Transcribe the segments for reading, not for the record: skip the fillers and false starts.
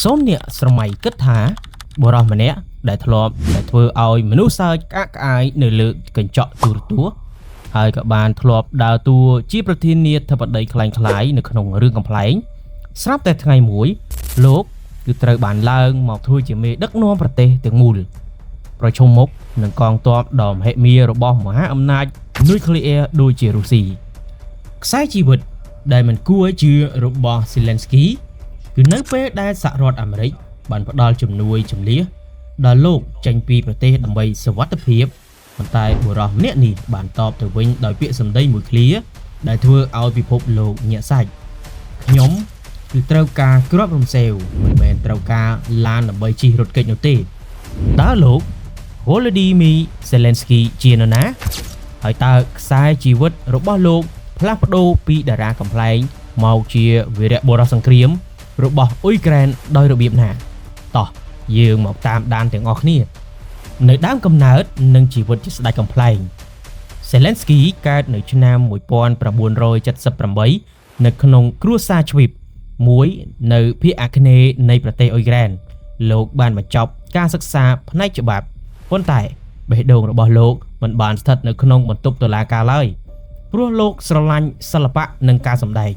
សូមអ្នកស្រមៃគិតថាបុរសម្នាក់ដែលធ្លាប់តែធ្វើឲ្យមនុស្សសើចក្អាកក្អាយនៅលើកញ្ចក់ទូរទស្សន៍ហើយក៏បានធ្លាប់ដើរតួជាប្រធានាធិបតីក្លែងៗនៅក្នុងរឿងកំប្លែងស្រាប់តែថ្ងៃមួយលោកគឺត្រូវបានឡើងមកធ្វើជាមេដឹកនាំប្រទេសទាំងមូលប្រឈមមុខនឹងកងទ័ពដ៏មហិមារបស់មហាអំណាចនុយក្លេអ៊ែរដូចជារុស្ស៊ីខ្សែជីវិតដែលមិនគួរឲ្យជឿរបស់សេលេនស្គី គឺនៅពេលដែលសហរដ្ឋអាមេរិកបានផ្ដល់ជំនួយជំលះដល់លោកចេញពីប្រទេសដើម្បីសុវត្ថិភាពប៉ុន្តែបុរសម្នាក់នេះបានតបទៅវិញដោយពាក្យសម្ដីមួយឃ្លាដែលធ្វើឲ្យពិភពលោកញាក់សាច់ខ្ញុំគឺត្រូវការគ្រាប់រំសេវមិនមែនត្រូវការឡានដើម្បីជិះរថគេចនោះទេតើលោក Volodymyr Zelensky ជានរណាហើយតើខ្សែជីវិតរបស់លោកផ្លាស់ប្ដូរពីតារាកំប្លែងមកជាវីរៈបុរសសង្គ្រាមរបស់អ៊ុយក្រែនដោយរបៀបណាតោះយើងមកតាមដានទាំងអស់គ្នានៅដើមកំណើតនិងជីវិតជាស្ដេចកំប្លែង Zelensky កើតនៅឆ្នាំ1978នៅក្នុងគ្រួសារជ្វីបមួយនៅភាគអាគ្នេយ៍នៃប្រទេសអ៊ុយក្រែនលោកបានបញ្ចប់ការសិក្សាផ្នែកច្បាប់ប៉ុន្តែបេះដូងរបស់លោកមិនបានស្ថិតនៅក្នុងបន្ទប់តុលាការឡើយព្រោះលោកស្រឡាញ់សិល្បៈនិងការសម្ដែង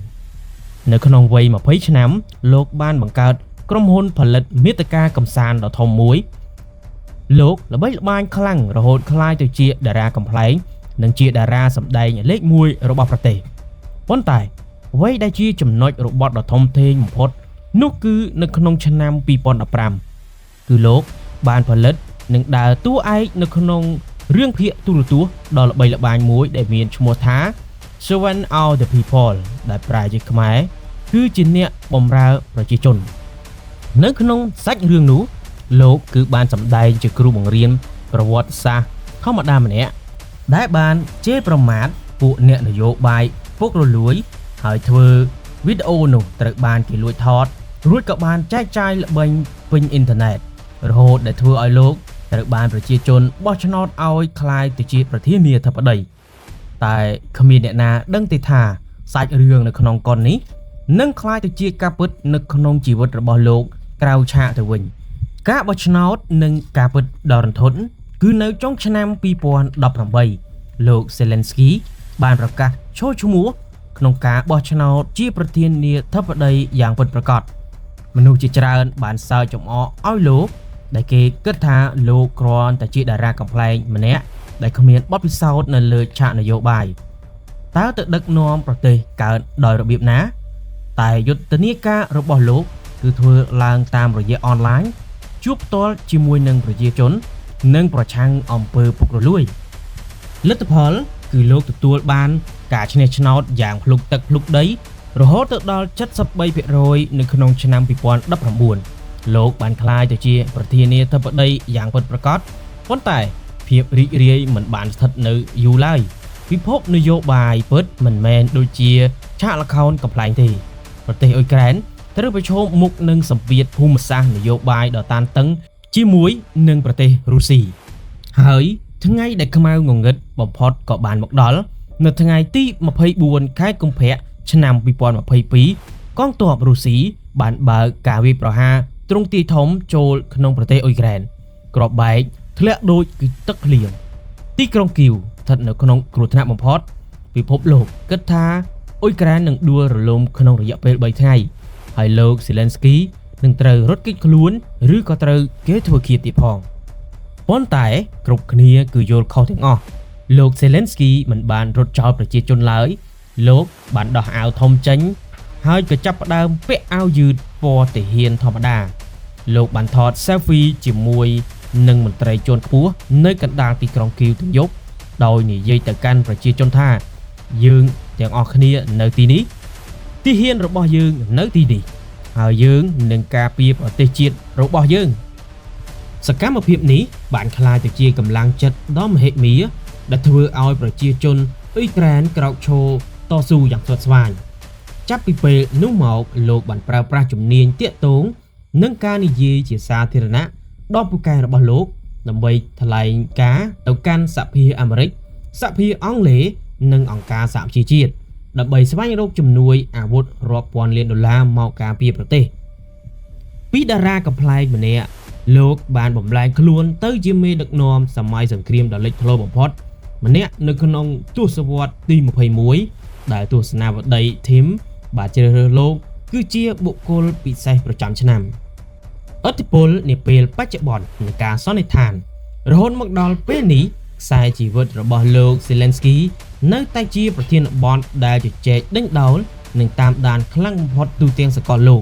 នៅក្នុងវ័យ20ឆ្នាំលោកបានបង្កើតក្រុមហ៊ុនផលិតមាតិកាកម្សាន្តដ៏ធំមួយលោកល្បីល្បាញខ្លាំងរហូតក្លាយទៅជាតារាកំប្លែងនិងជាតារាសម្ដែងលេខ1របស់ប្រទេសប៉ុន្តែអ្វីដែលជាចំណុចរបត់ដ៏ធំធេងបំផុតនោះគឺនៅក្នុងឆ្នាំ2015គឺលោកបានផលិតនិងដើរតួឯកនៅក្នុងរឿងភាគទូរទស្សន៍ដ៏ល្បីល្បាញមួយដែលមានឈ្មោះថា Servant of the People ដែលប្រែជាខ្មែរគឺជាអ្នកបម្រើប្រជាជននៅក្នុងសាច់រឿងនោះលោកគឺបានសម្ដែងជាគ្រូបង្រៀនប្រវត្តិសាស្ត្រធម្មតាម្នាក់ដែលបានជេរប្រមាថពួកអ្នកនយោបាយពុករលួយហើយធ្វើវីដេអូនោះត្រូវបានគេលួចថតរួចក៏បានចែកចាយល្បីពេញអ៊ីនធឺណិតរហូតដែលធ្វើឲ្យលោកត្រូវបានប្រជាជនបោះឆ្នោតឲ្យក្លាយទៅជាប្រធានាធិបតីតែគ្មានអ្នកណាដឹងទេថាសាច់រឿងនៅក្នុងកុននេះនឹងក្លាយទៅជាការពិតនៅក្នុងជីវិតរបស់លោកក្រៅឆាកទៅវិញការបោះឆ្នោតនិងការពិតដ៏រន្ធត់គឺនៅចុងឆ្នាំ2018លោកសេលេនស្គីបានប្រកាសឈរឈ្មោះក្នុងការបោះឆ្នោតជាប្រធានាធិបតីយ៉ាងពិតប្រាកដមនុស្សជាច្រើនបានសើចចំអកឲ្យលោកដែលគេគិតថាលោកគ្រាន់តែជាតារាកំប្លែងម្នាក់ដែលគ្មានបទពិសោធន៍នៅលើឆាកនយោបាយតើទៅដឹកនាំប្រទេសកើតដោយរបៀបណាតែយុទ្ធនាការរបស់លោកគឺធ្វើឡើងតាមរយៈអនឡាញជួបផ្ទាល់ជាមួយនឹងប្រជាជននិងប្រឆាំងអំពើពុករលួយលទ្ធផលគឺលោកទទួលបានការឈ្នះឆ្នោតយ៉ាងភ្លុកទឹកភ្លុកដីរហូតទៅដល់73%នៅក្នុងឆ្នាំ2019លោកបានក្លាយទៅជាប្រធានាធិបតីយ៉ាងពិតប្រាកដប៉ុន្តែភាពរីករាយមិនបានស្ថិតនៅយូរឡើយពិភពនយោបាយពិតមិនមែនដូចជាឆាកល្ខោនកំប្លែងទេប្រទេសអ៊ុយក្រែនត្រូវប្រឈមមុខនឹងសម្ពាធភូមិសាស្ត្រនយោបាយដ៏តានតឹងជាមួយនឹងប្រទេសរុស្ស៊ីហើយថ្ងៃដែលខ្មៅងងឹតបំផុតក៏បានមកដល់នៅថ្ងៃទី24ខែកុម្ភៈឆ្នាំ2022កងទ័ពរុស្ស៊ីបានបើកការវាយប្រហារទ្រង់ទ្រាយធំចូលក្នុងប្រទេសអ៊ុយក្រែនគ្រាប់បែកធ្លាក់ដូចគឺទឹកភ្លៀងទីក្រុងគីវស្ថិតនៅក្នុងគ្រោះថ្នាក់បំផុតពិភពលោកគិតថាអ៊ុយក្រែននឹងដួលរលំក្នុងរយៈពេល3ថ្ងៃហើយលោកសេលេនស្គីនឹងត្រូវរត់គេចខ្លួនឬក៏ត្រូវគេធ្វើឃាតទៀតផងប៉ុន្តែគ្រប់គ្នាគឺយល់ខុសទាំងអស់លោកសេលេនស្គីមិនបានរត់ចោលប្រជាជនឡើយលោកបានដោះអាវធំចេញហើយក៏ចាប់ផ្ដើមពាក់អាវយឺតពណ៌ទាហានធម្មតាលោកបានថត selfie ជាមួយនឹងមន្ត្រីជាន់ខ្ពស់នៅកណ្ដាលទីក្រុងគីវទាំងយប់ដោយនិយាយទៅកាន់ប្រជាជនថាយើងទាំងអស់គ្នានៅទីនេះទាហានរបស់យើងនៅទីនេះហើយយើងនឹងការពារប្រទេសជាតិរបស់យើងសកម្មភាពនេះបានក្លាយទៅជាកម្លាំងចិត្តដ៏មហិមាដែលធ្វើឲ្យប្រជាជនអ៊ុយក្រែនក្រោកឈរតស៊ូយ៉ាងស្វិតស្វាញចាប់ពីពេលនោះមកលោកបានប្រើប្រាស់ជំនាញទាក់ទងនិងការនិយាយជាសាធារណៈដ៏ពូកែរបស់លោកដើម្បីថ្លែងការណ៍ទៅកាន់សភាអាមេរិកសភាអង់គ្លេសនិងអង្គការសហប្រជាជាតិដើម្បីស្វែងរកជំនួយអាវុធរាប់ពាន់លានដុល្លារមកការពារប្រទេស ពីតារាកំប្លែងម្នាក់លោកបានបំលែងខ្លួនទៅជាមេដឹកនាំសម័យសង្គ្រាមដ៏លេចធ្លោបំផុតម្នាក់នៅក្នុងទសវត្សរ៍ទី21ដែលទស្សនាវដ្តី Time បានជ្រើសរើសលោកគឺជាបុគ្គលពិសេសប្រចាំឆ្នាំឥទ្ធិពលនាពេលបច្ចុប្បន្ននិងការសន្និដ្ឋានរហូតមកដល់ពេលនេះខ្សែជីវិតរបស់លោក Zelensky នៅតែជាប្រធានបទដែលជជែកដេញដោលនិងតាមដានខ្លាំងបំផុតទូទាំងសកលលោក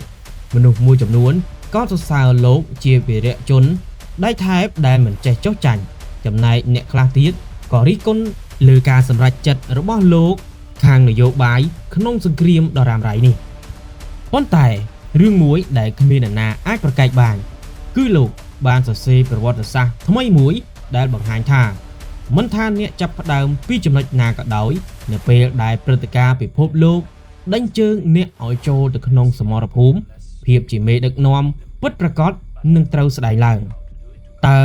មនុស្សមួយចំនួនក៏សរសើរលោកជាវីរជនដៃថែបដែលមិនចេះចុះចាញ់ចំណែកអ្នកខ្លះទៀតក៏រិះគន់លើការសម្រេចចិត្តរបស់លោកខាងនយោបាយក្នុងសង្គ្រាមដ៏រ៉ាំរ៉ៃនេះប៉ុន្តែរឿងមួយដែលគ្មាននរណាអាចប្រកែកបានគឺលោកបានសរសេរប្រវត្តិសាស្ត្រថ្មីមួយដែលបង្ហាញថាមិនថាអ្នកចាប់ផ្ដើមពីចំណុចណាក៏ដោយនៅពេលដែលព្រឹត្តិការណ៍ពិភពលោកដេញជើងអ្នកឲ្យចូលទៅក្នុងសមរភូមិភាពជាមេដឹកនាំពិតប្រាកដនឹងត្រូវស្ដែងឡើងតើ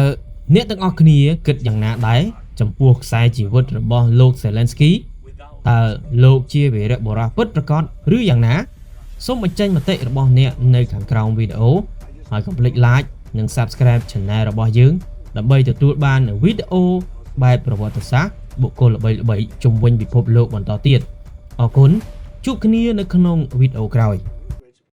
អ្នកទាំងអស់គ្នាគិតយ៉ាងណាដែរចំពោះខ្សែជីវិតរបស់លោក Zelensky តើលោកជាវីរបុរសពិតប្រាកដឬយ៉ាងណាសូមបញ្ចេញមតិរបស់អ្នកនៅខាងក្រោមវីដេអូហើយកុំភ្លេច Like និង Subscribe Channel របស់យើងដើម្បីទទួលបាននូវវីដេអូបែបប្រវត្តិសាស្ត្របុគ្គលល្បីៗជុំវិញពិភពលោកបន្តទៀតអរគុណជួបគ្នានៅក្នុងវីដេអូក្រោយ។